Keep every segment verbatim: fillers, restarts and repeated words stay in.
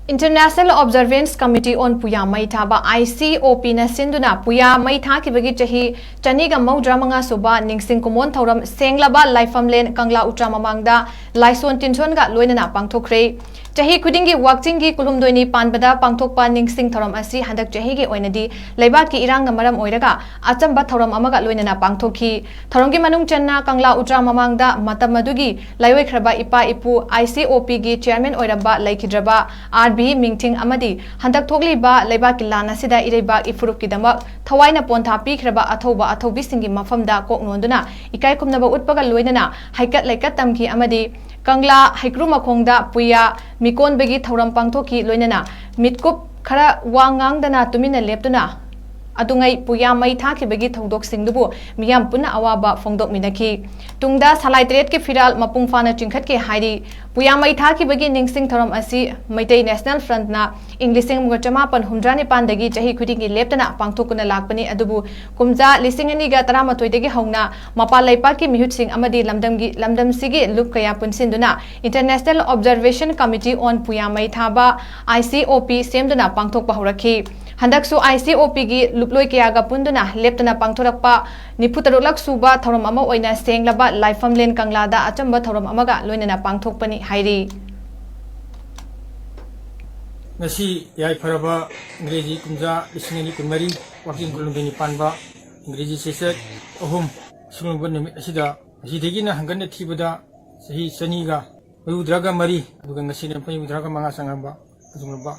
International Observance Committee on ꯄꯨꯌꯥ ꯃꯩ ꯊꯥꯕ, ICOP ꯅ ꯁꯤꯟꯗꯨꯅ ꯄꯨꯌꯥ ꯃꯩ ꯊꯥꯈꯤꯕꯒꯤ ꯆꯍꯤ ꯆꯅꯤꯒ ꯃꯧꯗ꯭ꯔꯥ ꯃꯉꯥ ꯁꯨꯕ ꯅꯤꯡꯁꯤꯡ ꯀꯨꯃꯣꯟ ꯊꯧꯔꯝ ꯁꯦꯡꯂꯕ ꯂꯥꯏꯐꯝꯂꯦꯟ ꯀꯪꯂꯥ ꯎꯇ꯭ꯔꯥ ꯃꯃꯥꯡꯗ ꯂꯥꯏꯁꯣꯟ ꯇꯤꯟꯁꯣꯟꯒ ꯂꯣꯏꯅꯅ ꯄꯥꯡꯊꯣꯛꯈ꯭ꯔꯦ꯫ ꯆꯍꯤ ꯈꯨꯗꯤꯡꯒꯤ ꯋꯥꯛꯆꯤꯡꯒꯤ ꯀꯨꯟꯍꯨꯝꯗꯣꯏꯅꯤ ꯄꯥꯟꯕꯗ ꯄꯥꯡꯊꯣꯛꯄ ꯅꯤꯡꯁꯤꯡ ꯊꯧꯔꯝ ꯑꯁꯤ ꯍꯟꯗꯛ ꯆꯍꯤꯒꯤ ꯑꯣꯏꯅꯗꯤ ꯂꯩꯕꯥꯛꯀꯤ ꯏꯔꯥꯡꯅ ꯃꯔꯝ ꯑꯣꯏꯔꯒ ꯑꯆꯝꯕ ꯊꯧꯔꯝ ꯑꯃꯒ ꯂꯣꯏꯅꯅ ꯄꯥꯡꯊꯣꯛꯈꯤ꯫ ꯊꯧꯔꯝꯒꯤ ꯃꯅꯨꯡ ꯆꯟꯅ ꯀꯪꯂꯥ ꯎꯇ꯭ꯔꯥ ꯃꯃꯥꯡꯗ ꯃꯇꯝ ꯑꯗꯨꯒꯤ ꯂꯥꯏꯑꯣꯏꯈ꯭ꯔꯕ ꯏꯄꯥ ꯏꯄꯨ ICOP ꯒꯤ chairman ꯑꯣꯏꯔꯝꯕ ꯂꯩꯈꯤꯗ꯭ꯔꯕ R B ꯃꯤꯡꯊꯤꯡ ꯑꯃꯗꯤ ꯍꯟꯗꯛ ꯊꯣꯛꯂꯤꯕ ꯂꯩꯕꯥꯛꯀꯤ ꯂꯥꯟ ꯑꯁꯤꯗ ꯏꯔꯩꯕꯥꯛ ꯏꯐꯨꯔꯨꯞꯀꯤꯗꯃꯛ ꯊꯋꯥꯏꯅ ꯄꯣꯟꯊꯥ ꯄꯤꯈ꯭ꯔꯕ ꯑꯊꯧꯕ ꯑꯊꯧꯕꯤꯁꯤꯡꯒꯤ ꯃꯐꯝꯗ ꯀꯣꯛ ꯅꯣꯟꯗꯨꯅ ꯏꯀꯥꯏ ꯈꯨꯝꯅꯕ ꯎꯠꯄꯒ ꯂꯣꯏꯅꯅ ꯍꯩꯀꯠ ꯂꯩꯀꯠ ꯇꯝꯈꯤ ꯑꯃꯗꯤ ꯀꯪꯂꯥ ꯍꯩꯀ꯭ꯔꯨ ꯃꯈꯣꯡꯗ ꯄꯨꯌꯥ ꯃꯤꯀꯣꯟꯕꯒꯤ ꯊꯧꯔꯝ ꯄꯥꯡꯊꯣꯛꯈꯤ꯫ ꯂꯣꯏꯅꯅ ꯃꯤꯠꯀꯨꯞ ꯈꯔ ꯋꯥ ꯉꯥꯡꯗꯅ ꯇꯨꯃꯤꯟꯅ ꯂꯦꯞꯇꯨꯅ ꯑꯗꯨꯉꯩ ꯄꯨꯌꯥ ꯃꯩ ꯊꯥꯈꯤꯕꯒꯤ ꯊꯧꯗꯣꯛꯁꯤꯡꯗꯨꯕꯨ ꯃꯤꯌꯥꯝ ꯄꯨꯟꯅ ꯑꯋꯥꯕ ꯐꯣꯡꯗꯣꯛꯃꯤꯟꯅꯈꯤ꯫ ꯇꯨꯡꯗ ꯁꯂꯥꯏ ꯇꯔꯦꯠꯀꯤ ꯐꯤꯔꯥꯜ ꯃꯄꯨꯡ ꯐꯥꯅ ꯆꯤꯡꯈꯠꯀꯦ ꯍꯥꯏꯔꯤ꯫ ꯄꯨꯌꯥ ꯃꯩ ꯊꯥꯈꯤꯕꯒꯤ ꯅꯤꯡꯁꯤꯡ ꯊꯧꯔꯝ ꯑꯁꯤ ꯃꯩꯇꯩ National Front ꯅ ꯏꯪ ꯂꯤꯁꯤꯡ ꯑꯃꯒ ꯆꯃꯥꯄꯟ ꯍꯨꯝꯗ꯭ꯔꯥ ꯅꯤꯄꯥꯟꯗꯒꯤ ꯆꯍꯤ ꯈꯨꯗꯤꯡꯒꯤ ꯂꯦꯞꯇꯅ ꯄꯥꯡꯊꯣꯛꯇꯨꯅ ꯂꯥꯛꯄꯅꯤ꯫ ꯑꯗꯨꯕꯨ ꯀꯨꯝꯖꯥ ꯂꯤꯁꯤꯡ ꯑꯅꯤꯒ ꯇꯔꯥꯃꯥꯊꯣꯏꯗꯒꯤ ꯍꯧꯅ ꯃꯄꯥꯟ ꯂꯩꯄꯥꯛꯀꯤ ꯃꯤꯍꯨꯠꯁꯤꯡ ꯑꯃꯗꯤ ꯂꯝꯗꯝꯒꯤ, ꯂꯝꯗꯝꯁꯤꯒꯤ ꯂꯨꯞ ꯀꯌꯥ ꯄꯨꯟꯁꯤꯟꯗꯨꯅ International Observation Committee on ꯄꯨꯌꯥ ꯃꯩ ꯊꯥꯕ, ICOP, ꯁꯦꯝꯗꯨꯅ ꯄꯥꯡꯊꯣꯛꯄ ꯍꯧꯔꯛꯈꯤ꯫ ꯍꯟꯗꯛꯁꯨ ICOP ꯒꯤ ꯂꯨꯞꯂꯣꯏ ꯀꯌꯥꯒ ꯄꯨꯟꯗꯨꯅ ꯂꯦꯞꯇꯅ ꯄꯥꯡꯊꯣꯔꯛꯄ ꯅꯤꯐꯨ ꯇꯔꯨꯛꯂꯛ ꯁꯨꯕ ꯊꯧꯔꯝ ꯑꯃ ꯑꯣꯏꯅ ꯁꯦꯡꯂꯕ ꯂꯥꯏꯐꯝꯂꯦꯟ ꯀꯪꯂꯥꯗ ꯑꯆꯝꯕ ꯊꯧꯔꯝ ꯑꯃꯒ ꯂꯣꯏꯅꯅ ꯄꯥꯡꯊꯣꯛꯄꯅꯤ ꯍꯥꯏꯔꯤ꯫ ꯉꯁꯤ ꯌꯥꯏꯐꯔꯕ ꯏꯪꯒ꯭ꯔꯦꯖꯤ ꯀꯨꯝꯖꯥ ꯂꯤꯁꯤꯡ ꯑꯅꯤ ꯀꯨꯟꯃꯔꯤ, ꯋꯥꯛꯆꯤꯡ ꯀꯨꯟꯍꯨꯝꯗꯣꯏꯅꯤ ꯄꯥꯟꯕ ꯏꯪꯒ꯭ꯔꯦꯖꯤ ꯆꯩꯆꯠ ꯑꯍꯨꯝ ꯁꯤꯒꯨꯝꯕ ꯅꯨꯃꯤꯠ ꯑꯁꯤꯗ, ꯉꯁꯤꯗꯒꯤꯅ ꯍꯪꯒꯠꯅ ꯊꯤꯕꯗ ꯆꯍꯤ ꯆꯅꯤꯒ ꯃꯔꯤꯐꯨꯇꯔꯥꯒ ꯃꯔꯤ, ꯑꯗꯨꯒ ꯉꯁꯤꯅ ꯃꯔꯤꯐꯨꯇꯔꯥꯒ ꯃꯉꯥ ꯆꯪꯂꯕ ꯑꯗꯨꯒꯨꯝꯂꯕ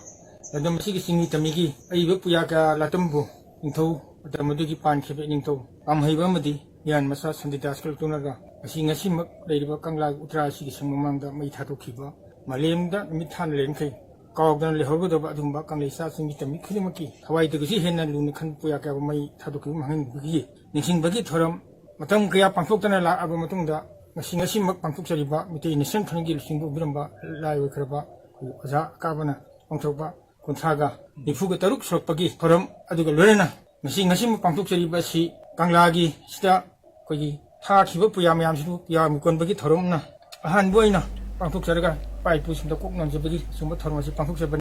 ꯂꯝꯗꯝ ꯑꯁꯤꯒꯤ ꯆꯤꯡꯃꯤ ꯇꯝꯃꯤꯒꯤ ꯑꯏꯕ ꯄꯨꯌꯥ ꯀꯌꯥ ꯂꯥꯇꯝꯕꯨ ꯅꯤꯡꯊꯧ, ꯃꯇꯝ ꯑꯗꯨꯒꯤ ꯄꯥꯟꯈꯤꯕ ꯏꯅꯤꯡꯊꯧ ꯄꯥꯝꯍꯩꯕ ꯑꯃꯗꯤ ꯃꯤꯌꯥꯟ ꯃꯆꯥ ꯁꯟꯗꯤꯗꯥꯁꯀ ꯂꯣꯏꯅꯔꯒ ꯉꯁꯤ, ꯉꯁꯤꯃꯛ ꯂꯩꯔꯤꯕ ꯀꯪꯂꯥꯒꯤ ꯎꯇ꯭ꯔꯥ ꯑꯁꯤꯒꯤ ꯁꯪ ꯃꯃꯥꯡꯗ ꯃꯩ ꯊꯥꯗꯣꯛꯈꯤꯕ, ꯃꯥꯂꯦꯝꯗ ꯅꯨꯃꯤꯠ ꯊꯥꯅ ꯂꯩꯔꯤꯈꯩ ꯀꯥꯎꯗꯅ ꯂꯩꯍꯧꯔꯒꯗꯕ ꯑꯗꯨꯒꯨꯝꯕ ꯀꯪꯂꯩꯆꯥ ꯆꯤꯡꯃꯤ ꯇꯝꯃꯤ ꯈꯨꯗꯤꯡꯃꯛꯀꯤ ꯊꯋꯥꯏꯗꯒꯤꯁꯨ ꯍꯦꯟꯅ ꯂꯨꯅ ꯈꯟꯕ ꯄꯨꯌꯥ ꯀꯌꯥ ꯃꯩ ꯊꯥꯗꯣꯛꯈꯤꯕ ꯃꯥꯡꯍꯟꯕꯒꯤ ꯅꯤꯡꯁꯤꯡꯕꯒꯤ ꯊꯧꯔꯝ ꯃꯇꯝ ꯀꯌꯥ ꯄꯥꯡꯊꯣꯛꯇꯅ ꯂꯥꯛꯂꯕ ꯃꯇꯨꯡꯗ, ꯉꯁꯤ, ꯉꯁꯤꯃꯛ ꯄꯥꯡꯊꯣꯛꯆꯔꯤꯕ ꯃꯤꯇꯩ National Front ꯀꯤ ꯂꯨꯆꯤꯡꯕ ꯑꯣꯏꯕꯤꯔꯝꯕ ꯂꯥꯏ ꯑꯣꯏꯈ꯭ꯔꯕ ꯑꯩꯈꯣꯏ ꯑꯣꯖꯥ ꯑꯀꯥꯕꯅ ꯄꯥꯡꯊꯣꯛꯄ ꯀꯨꯟꯊ꯭ꯔꯥꯒ ꯅꯤꯐꯨꯒ ꯇꯔꯨꯛ ꯁꯨꯔꯛꯄꯒꯤ ꯊꯧꯔꯝ ꯑꯗꯨꯒ ꯂꯣꯏꯅꯅ ꯉꯁꯤ, ꯉꯁꯤꯃꯛ ꯄꯥꯡꯊꯣꯛꯆꯔꯤꯕ ꯑꯁꯤ ꯀꯪꯂꯥꯒꯤ ꯁꯤꯗ ꯑꯩꯈꯣꯏꯒꯤ ꯊꯥꯈꯤꯕ ꯄꯨꯌꯥ ꯃꯌꯥꯝꯁꯤꯕꯨ ꯄꯨꯌꯥ ꯃꯤꯀꯣꯟꯕꯒꯤ ꯊꯧꯔꯝꯅ ꯑꯍꯥꯟꯕ ꯑꯣꯏꯅ ꯄꯥꯡꯊꯣꯛꯆꯔꯒ ꯏꯄꯥ ꯏꯄꯨꯁꯤꯡꯗ ꯀꯣꯛ ꯅꯣꯟꯖꯕꯒꯤ ꯑꯆꯨꯝꯕ ꯊꯧꯔꯝ ꯑꯁꯤ ꯄꯥꯡꯊꯣꯛꯆꯕꯅꯤ꯫